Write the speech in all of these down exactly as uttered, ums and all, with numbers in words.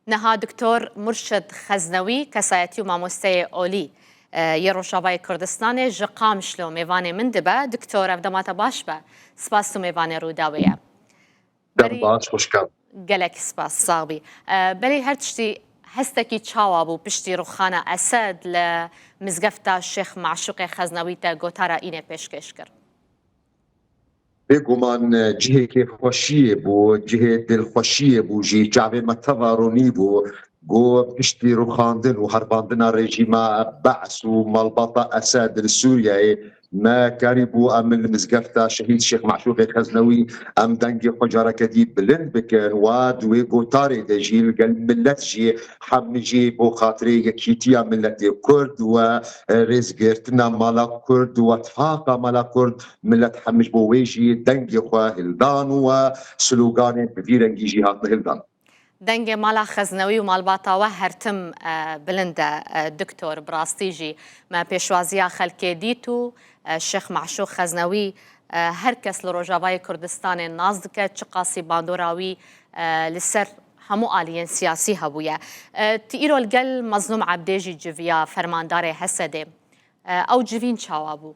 Niha Doktor Murşid Xeznewî, kesayetî û mamosteyê olî, e, yê Rojavayê Kurdistanê ji Qamişlo mêvanê min dibe. Doktor, ev dema te baş be. Spas tu mêvanê Rûdawê ye. Dem Berî baş, xweşka. Gelek spas, sax bî. E, berî her tiştî hestekî çawa bû piştî rûxana Esed li mizgefta Şêx Maşûqê Xeznewî te gotara înê pêşkêş kir? Bêguman, e, cihê kêfxweşiyê bû, cihê dilxweşiyê bû jî. Çavê me teva ronî bû. Ku piştî rûxandin û herbandina rejîma Be's û malbata Esed li Sûriyeyê, me karîbû em li mizgefta Şehîd Şêx Maşûqê Xeznewî em dengê xwe careke dî bilind bikin. Wa di wê gotarê de jî li gel millet jî, hemî jî bo xatirê yekîtiya milletê Kurd we, e, rêzgirtina mala Kurd we tifaqa mala Kurd, millet hemî ji bo wê jî dengê xwe hildan û we sloganên bi vî rengî jî hatine hildan. Dengê mala Xeznewî û malbata we her tim, e, bilind e, e, Doktor, bi rastî jî me pêşwaziya xelkê dît û, e, Şêx Maşûq Xeznewî, e, her kes li Rojavayê Kurdistanê nas dike, çiqasî bandora wî, e, li ser hemû aliyên siyasî hebûye. E, tu îro li gel Mezlûm Ebdê jî civiya fermandarê Hesedê. E, ew civîn çawa bû?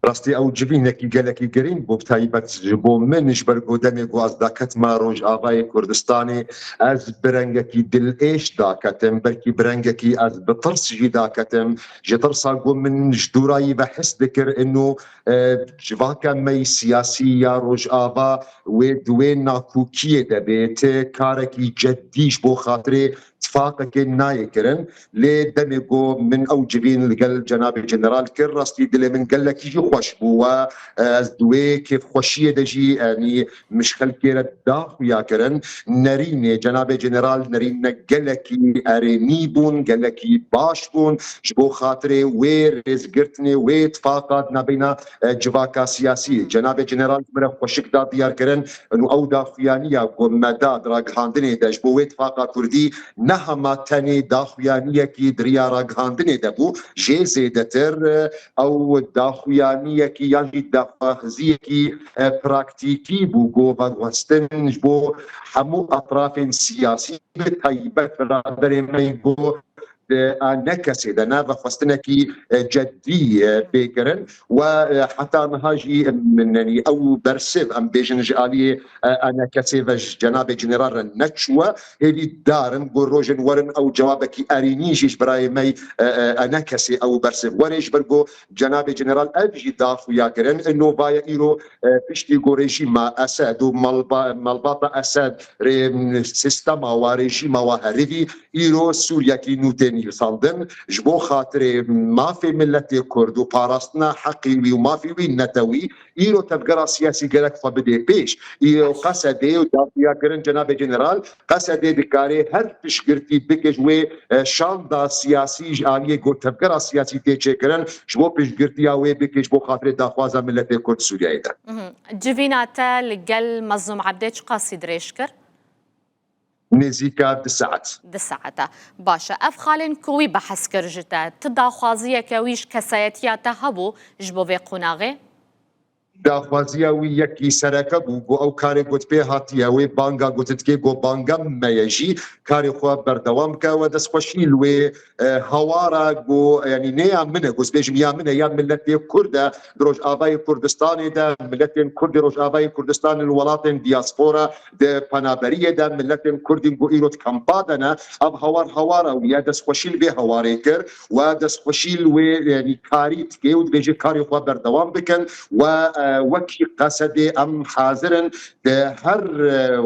Rastî ew civînekî gelekî girîng bû, bi taybet ji bo min, ji ber ku demê ku ez daketime Rojavayê Kurdistanê, ez bi rengekî dilêş daketim, belkî bi rengekî ez bi tirs jî daketim. Ji tirsa ku min ji dûrayî ve his dikir, ino, e, civaka me yî siyasî ya Rojava wê di wê nakokiyê de bê, ti karekî cedî ji bo xatirê tifaqekê nayê kirin. Lê demê ku min ew civîn li gel cenabê general kir, rastî dilê min gelekî jî xweş bû. We, e, ez di wê kêfxweşiyê de jî, yanî min ji xelkê re daxuya kirin. Nerînê cenabê general nerîne gelekî erênî bûn, gelekî baş bûn. Ji bo xatirê wê rêzgirtinê, wê tifaqa di navbeyna, e, civaka siyasî. Cenabê general ji min re xweşik da diyar kirin, û ew daxuyaniya ku me da di ragihandinê de ji bo wê tifaqa kurdî, ne hema tenê daxuyaniyekî di riya ragihandinê de bû, jê zêdetir, e, ew daxuyaniyekî yan jî daxwaziyekî, e, praktîkî bû, ku veguhestin ji bo hemû etrafên siyasî, bi taybet biraderê me ku di A N K'ê de ne vexwestinekî, e, cedî, e, bê kirin. We, e, heta niha jî, e, min, yanî ew bersiv, em bêjin, ji aliyê, e, A N K'ê ve ji cenabê general re neçûye. Hêvîdar in ku rojên werin ew cewabekî erênî jî ji birayê me, e, e, A N K'ê ew bersiv were, ji ber ku cenabê general ev jî daxuya kirin. Ino vaye îro, e, piştî ku rejîma Esed û malba-, malbata Esed rê, sîstema wa, rejîma wa herivî, îro Sûriyekî nû tên îlxandin. Ji bo xatirê mafê miletê Kurd û parastina heqê wî û mafê wî netewî, îro tevgera siyasî gerek xwe bidê pêş. Îro Qesedê û daxuya kirin cenabê general, Qesedê dikare her piştgirtî bike ji wê, e, şanda siyasî ji aliyê ku tevgera siyasî tê çêkirin, ji bo piştgirtiya wê bike ji bo xatirê daxwaza miletê Kurd Sûriyeyê de. Mhm. Civîna te li gel Mezlûm Ebdê çiqasî dirêj kir? Nêzîka du saet. Du saet e. Baş e. Ev xalên ku wî behs kir ji te, ti daxwaziyeke wî ji kesayetiya te hebû ji bo vê qonaxê? Daxwaziya wî yekî sereke bû, ku ew karê ku di pê hatiye, wê banga ku tu dikê, ku banga me ye jî, karê xwe berdewam bike. We destxweşî li wê, e, hawara ku, yanî ne ya min e, ku ez bêjim ya min e, ya miletê Kurd e, di Rojavayê Kurdistanê de, miletên Kurd ê Rojavayê Kurdistanê li welatên diaspora, di penaberiyê de, miletên Kurd ên ku îro di kampa de ne, ev hawar hawara wî ye, destxweşî li vê hawarê kir, we destxweşî li wê, yanî karî dike û dibêje karê xwe berdewam bikin, we, e, wekî Qesedê em hazir in di her, e,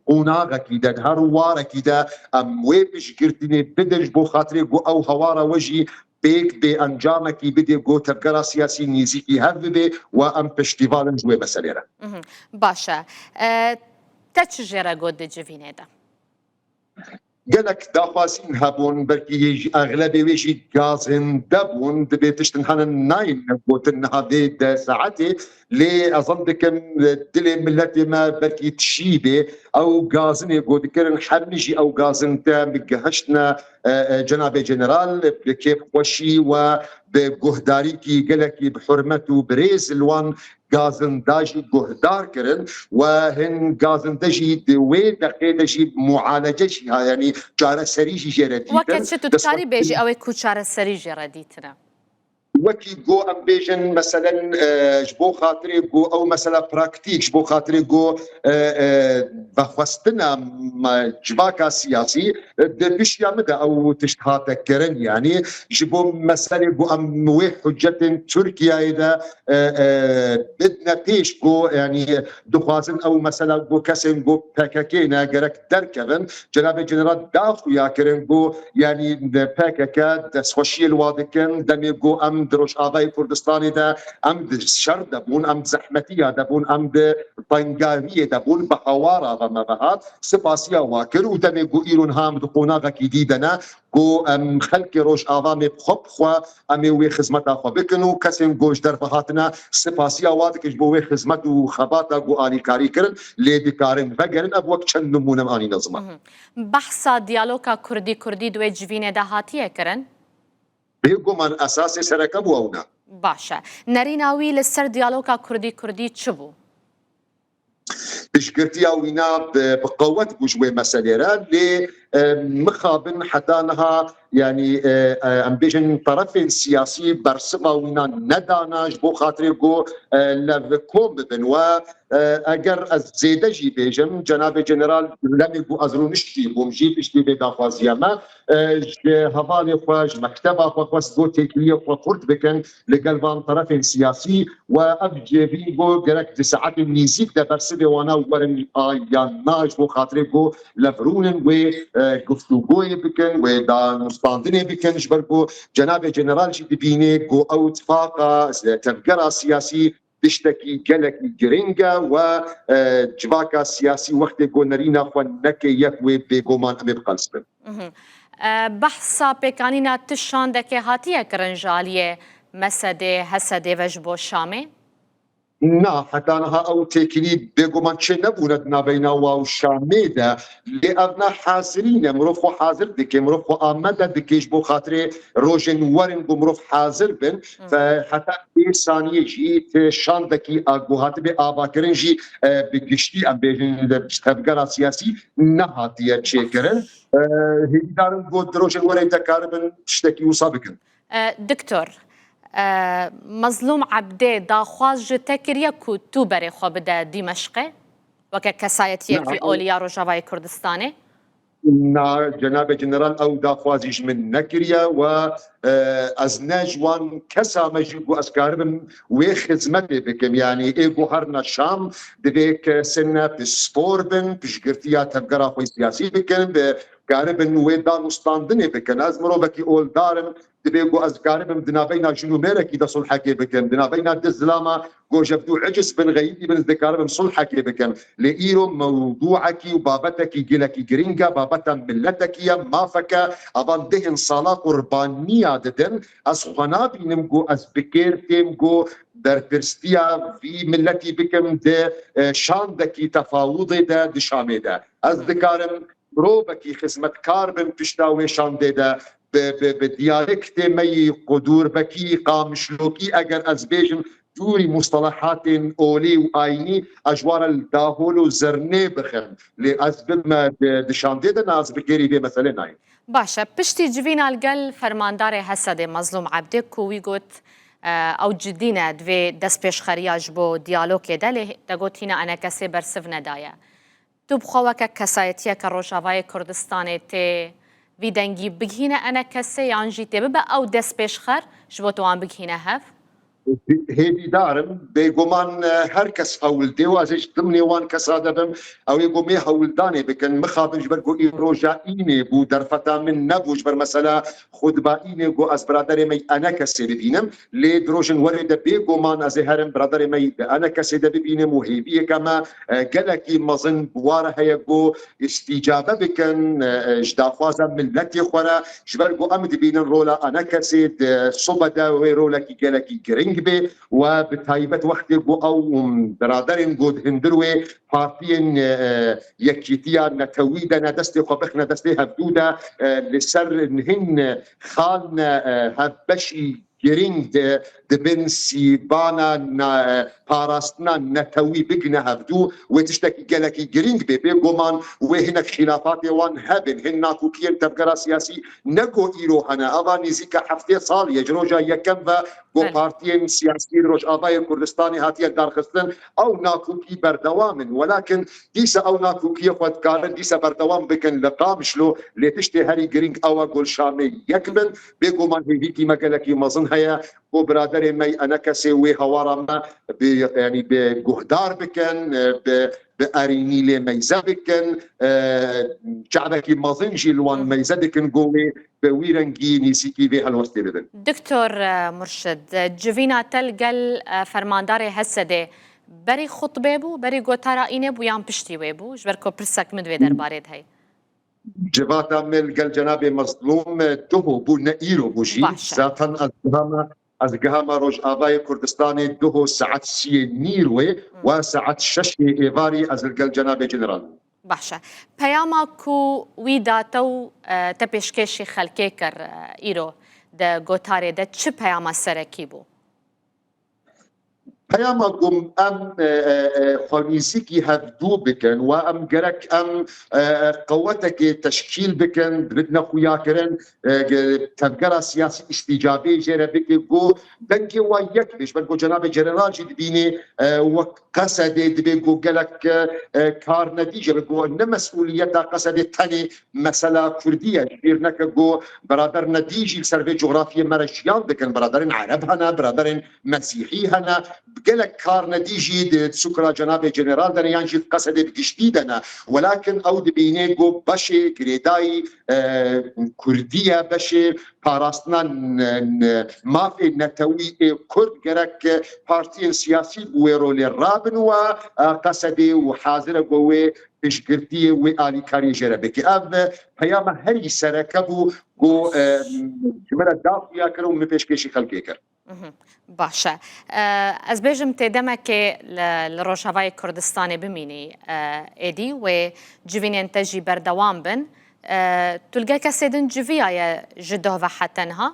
qonaxekî de, di her warekî de em wê piştgirtinê bidin ji bo xatirê ku ew hawara we jî pêk bê, encamekî bidê ku tevgera siyasî nêzîkî hev bibe û em piştîval in ji wê meselê re. Mhm. Baş e. E, te çi jê re got di civînê de? Gelek daxwazîn hebûn, belkî yê jî exlebê wê jî gazinde bûn, dibê tiştin hene nayên gotin niha vê de saetê, lê ez zan dikim dilê miletê me belkî tişî bê, ew gazinê ku dikirin, hemî jî ew gazin te gihiştine, e, e, cenabê general bi kêfxweşî we bi guhdarîkî gelekî bi hurmet û bi rêz li wan gazinda jî guhdar kirin û hin gazinde jî di wê deqê de jî mualece jî ha, yanî çareserî jî jê re dîtin. Weke çi tu dikarî bêjî ew ê ku çareserî jê re dîtine? Wekî ku em bêjin, meselen, e, ji bo xatirê ku ew mesela praktîk, ji bo xatirî ku, e, e, vexwestina me, civaka siyasî, e, di pişiya min de ew tişt hate kirin, yanî ji bo meselê ku em wê hucetên Tirkiyeyê de, e, e, bidine pêş ku, yanî dixwazin ew mesela ku kesên ku P K K ne gerek derkevin. Cenabê General da xuya kirin ku, yanî, P K K destxweşiyê li wa dikin, demê ku em di Rojavayê Kurdistanê de, em di şer de bûn, em di zehmetiya de bûn, em di tengariyê de bûn, bi hawara ve me ve hat, sipasiya wa kir û demê ku îro niha em di qonaxekî dî de ne, ku em xelkê Rojava me bi xwe bi xwe, em ê wê xizmeta xwe bikin û kesên ku ji derve hatine sipasiya wa dikin ji bo wê xizmet û xebata ku alîkarî kirin, lê dikarin vegerin, ev wek çend nimûne em anîne ziman. Mhm. Behsa diyaloga Kurdî-Kurdî di wê civînê de hatiye kirin? Bêguman esasê sereke bû ew ne. Baş e. Nerîna wî li ser diyaloga Kurdî-Kurdî çi bû? Piştgirtiya wîna bi, bi qewet bû ji wê meselê re, lê, e, mixabin heta niha, yanî, e, e, em bêjin terefên siyasî bersiva wîna nedana ji bo xatirê ku, e, lev kom bibin. We, e, eger ez zêde jî bêjim, Cenabê General, demê ku ez rûniştî bûm jî piştî vê daxwaziya me, e, ji hevalê xwe, ji mekteba xwe xwest ku têkiliyê xwe xurt bikin li gel van terefên siyasî. Û ev cêvîn ku gerek di saetên nêzîk de bersivê wana werin a yan na, ji bo xatirê ku levrûnin wê, e, guftûgoyê bikin, wê danûstandinê bikin, ji ber ku Cenabê General jî dibîne ku ew tifaqa, e, tevgera siyasî tiştekî gelekî giring e û, e, civaka siyasî wextê ku nerîna xwe neke yek wê bêguman em ê biqelsibin. Mhm. E, behsa pêkanîna tu şandekê hatiye kirin ji aliyê mesedê, hesedê ve ji bo Şamê? Na, heta niha ew têkilî bêguman çê nebûne di navbeyna wa û Şamê de. Lê ev ne hazirî ne, mirov xwe hazir dike, mirov xwe amade dike ji bo xatirê rojên werin ku mirov hazir bin. Hı. Fe heta vê saniyê jî ti şandekî a ku hatibe avakirin jî, e, bi giştî em bêjin li tevgera siyasî nehatiye çêkirin. E, hêvîdar im ku di rojên werê de karibin tiştekî wisa bikin. E, Doktor, e, Mezlûm Ebdê daxwaz ji te kiriye ku tu berê xwe bide Dîmeşqê weke kesayetiyekî olî ya Rojavayê Kurdistanê? Na, Cenabê General ew daxwazî ji min nekiriye we, e, ez ne ji wan kesa me jî ku ez karibim wê xizmetê bikim. Yanî ê ku herine Şam divê kesine pispor bin, piştgirtiya tevgera xwe siyasî bikin, bi karibin wê danûstandinê bikin. Ez mirovekî oldar im, divê ku ez karibim di navbeyna jin û mêrekî de sulhekê bikim, di navbeyna du zilama ku ji hevdû eciz bin, xeyîdî bin, ez dikaribim sulhekê bikim. Lê îro mewdûekî û babetekî gelekî giring e, babeta miletekî ye, mafeke, evan dehên sala qurbaniya didin. Ez xwe nabînim ku ez bi kêr têm ku berpirstiya vî miletî bikim di, e, şandekî tefawudê de di Şamê de. Ez dikarim mirovekî xizmetkar bim pişta wê şandê de bi, bi, bi diyalektê me yî qudûrbekî, qamişlokî, eger ez bêjim dûrî mustelehatên olî û ayînî, ez ji wan re li dahol û zirnê bixim. Lê ez bibime di, di şandê de ne, ez bi kêrî vê meselê nayêm. Baş e. Piştî civîna li gel fermandarê Hesedê Mezlûm Ebdê ku wî got, e, ew cidî ne, divê destpêşxeriya ji bo diyalogê de, lê te got hîna enekesê bersiv nedaye. Tu bi xwe weke kesayetiyeke Rojavayê Kurdistanê tê vî dengî bigihîne enekesê yan jî tê bibe ew destpêşxer ji bo tu wan bigihîne hev? Hêvîdar im, bêguman, e, her kes hewl dê û ez ê ji dimnê wan kesa de bim, ew ê ku em ê hewldanê bikin. Mixabin ji ber ku î roja înê bû, derfeta min nebû, ji ber mesela xwe diba înê ku ez biraderê me enekesê bibînim. Lê di rojên werê de bêguman ez ê herim biraderê me yî di enekesê de bibînim û hêviyeke me, e, gelekî mezin bi wa re heye ku îstîcabe bikin, e, e, ji daxwaza miletê xwe re, ji ber ku em dibînin rola enekesê di sobe de wê rolekî gelekî giring bê we bi taybet wextê ku ew, um, biraderên ku di hundir wê partiyên, e, e, yekîtiya netewî de ne destê xwe bixine destê hevdû de, e, li ser hin xal ne, e, hevbeşî girîng di, di bin sîbana na-, parastina netewî bigine hevdû, wê tiştekî gelekî girîng bê. Bêguman wê hinek xîlafatê wan hebin, hin nakokiyên tevgera siyasî ne ku îro hene. Eva nêzîka heftê sal ye, ji roja yekem ve ku Belê. partiyên siyasî li Rojavayê Kurdistanê hatiye darxistin, ew nakokî berdewam in. Welakin dîsa ew nakokiyê xwe dikarin dîsa berdewam bikin li Qamişlo, lê tiştê herî girîng ew e ku li Şamê yek bin. Bêguman hêvîkî me gelekî mezin heye ku biraderê me, enekesê wê hawara me bi, yanî bi guhdar bikin, bi, bi erînî lê meyze bikin, e, çavekî mezin jî li wan Hı. meyze dikin ku wê bi wî rengî nêzîkî vê helwestê bibin. Doktor, e, Murşid, e, civîna te li gel, e, fermandarê Hesedê berî xutbê bû, berî gotara înê bû yan piştî wê bû? Ji ber ku pirsek min di vê derbarê de heye. Civata me li gel cenabê Mezlûm, e, duho bû, ne îro bû jî. Baş e. Zaten ez gihama, ez gihama Rojavayê Kurdistanê duho saet siyê nîr wê, Hı. we saet şeşê êvarî ez li gel cenabê General bûm. Baş e. Peyama ku wî da te û, e, te pêşkêşî xelkê kir, e, îro di gotarê de çi peyama serekî bû? Peyama ku em, e, e, e, xwe nêzîkî hevdû bikin, we em gerek em, e, e, qewetekê teşkîl bikin, bidine xuyakirin, e, ge-, tevgera siyasî îstîcabê jê re bike ku dengê we yek bê. Ji ber ku cenabê General jî dibînê, e, wek Qesedê dibê ku gelek, e, e, karnedîj e, ku ne mesûliyeta Qesedê tenê mesela Kurdî ye. Ji bîr neke ku birader nedî jî li ser vê cografiyê me re jiyan dikin. Biraderên Ereb hene, biraderên Mesîhî hene. Gelek karnedî jî di sukra cenabê General de ne yan jî di Qesedê bi giştî de ne. Welakin ew dibîne ku beşê girêdayî, e, Kurdî ye, beşê parastina n-, n-, mafê netewî ê Kurd gerek partiyên siyasî bi wê rolê rabin we, e, Qesedê û hazir e ku wê piştgirtiyê wê alîkariyê jê re bike. Ev, e, peyama herî sereke bû ku, e, ji me re da xuya kir û min pêşkêşî xelkê kir. Mhm. Baş e. E, ez bêjim tê demekê li, li Rojavayê Kurdistanê bimînî, e, êdî wê civînên te jî berdewam bin. E, tu li gel kesê din civiyaye ji doh ve heta niha?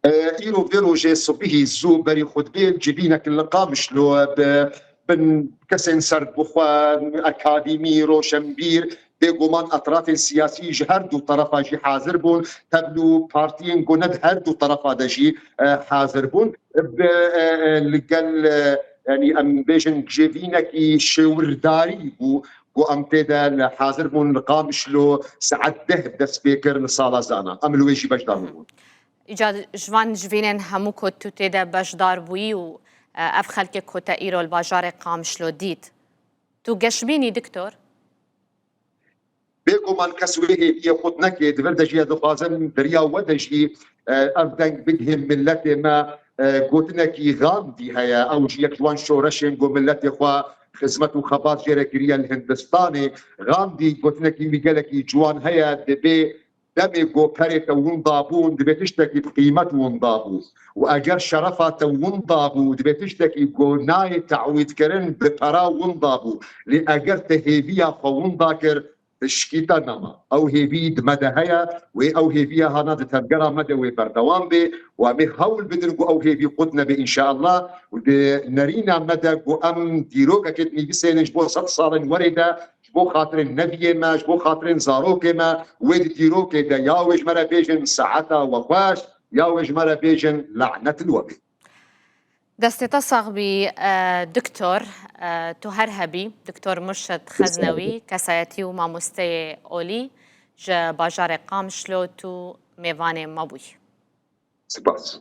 E, îro vê rojê sibihî zû berî xutbê civînek li Qamişlo bi bin kesên serbixwe, akademî, roşenbîr, bêguman etrafên siyasî ji her du terefa jî hazir bûn. Tevlû partiyên ku ne di her du terefa de jî, e, hazir bûn. Bi, e, e, li gel, e, yanî em bêjin civînekî şêwirdarî bû ku em tê de li hazir bûn li Qamişlo saet deh dest pê kir li sala Zana. Em li wê jî beşdar bûn. Îca ji van civînên hemû ku tu tê de beşdar bûyî û, e, ev xelkê ku te îro li bajarê Qamişlo dît, tu geş bînî, doktor? Bêguman kes wê hêviyê xurt neke, di vir de jî ez dixwazim di riya we de jî, e, ev deng bigihê miletê me, e, gotinekî Gandî heye, ew jî yek ji wan şoreşên ku miletê xwe xizmet û xebat jê re kiriye li Hindistanê. Gandî gotinekî wî gelekî ciwan heye, dibê demê ku perê te winda bûn, dibê tiştekî bi qîmet winda bû. Û eger şerefa te winda bû, dibê tiştekî ku nayê te'wîdkirin bi pera winda bû. Lê eger te hêviya xwe winda kir, şikî te nema. Ew hêvî di me de heye, wê ew hêviya hana di tevgera me de wê berdewam bê. Û em ê hewl bidin ku ew hêvî qut nebe înşeallah. Û di nerîna me de ku em dîrokekê dinivîsênin ji bo sed salên werê de, ji bo xatirên neviyê me, ji bo xatirên zarokê me, wê di dîrokê de ya wê ji me re bêjin saeta we xweş, ya wê ji me re bêjin lanet li we bê. Destê te sax bî, e, doktor, e, tu her hebî, doktor Murşid Xeznewî, kesayetî û mamosteyê olî ji bajarê Qamişlo tu mêvanê me bûyî. Spas.